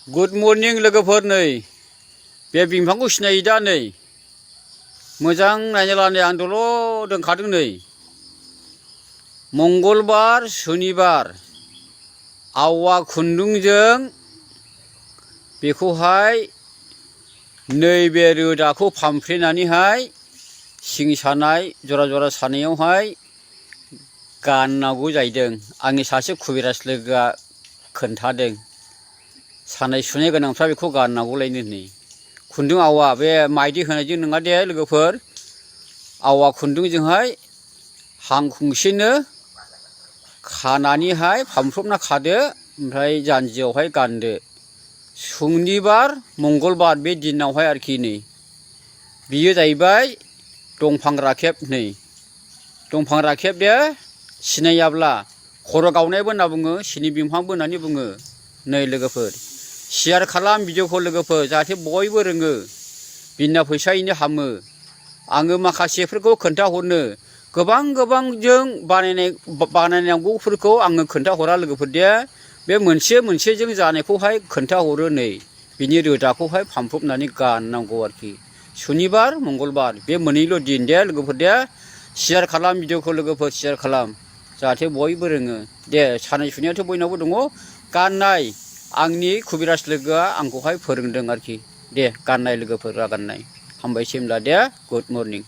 Good morning लोगोफोर नै बे बिफांखौ सिनायो दा नै मोजां नायनो लानाय आं दलद ओंखारदों नै मंगलबार सुनिबार आवा खुन्दुंजों बेखौहाय नैबे रोदाखौ फामफ्रेनानैहाय सिं सानाय जरा जरा सानायावहाय गाननांगौ जाहैदों। आंनि सासे कुबिराज लोगोआ खोन्थादों सानाय सुनाय गोनांफ्रा बेखौ गाननांगौलायनो नै खुन्दुं आवा बे माइदि होनायजों नङा दे लोगोफोर आवा खुन्दुंजोंहाय हांखुंसेनो खानानैहाय फामफ्रबना खादो ओमफ्राय जानजियावहाय गानदो सुनिबार मंगलबार बे दिनावहाय आरोखि नै बियो जाहैबाय दंफां राखेब नै दंफां राखेब दे सिनायाब्ला खर' गावनायबो होनना बुङो सिनि बिफांबो होननानै बुङो नै लोगोफोर शेयार खालाम भिडिअखौ लोगोफोर जाहाथे बयबो रोङो बिना फैसायैनो हामो। आङो माखासेफोरखौ खोन्थाहरनो गोबां बानायनांगौफोरखौ आङो खोन्थाहरा लोगोफोर दे बे मोनसेजों जानायखौहाय खोन्थाहरो नै बिनि रोदाखौहाय फामफ्रबनानै गाननांगौ आरोखि सुनिबार मंगलबार बे मोननैल' दिन दे लोगोफोर दे शेयार खालाम भिडिअखौ लोगोफोर शेयार खालाम जाहाथे बयबो रोङो दे सानाय सुनायाथ' बयनावबो दङ गाननाय आंनि कुबिराज लोगोआ आंखौहाय फोरोंदों आरोखि दे गाननाय लोगोफोरा गाननाय हामबायसै होनब्ला दे गुड मर्निं।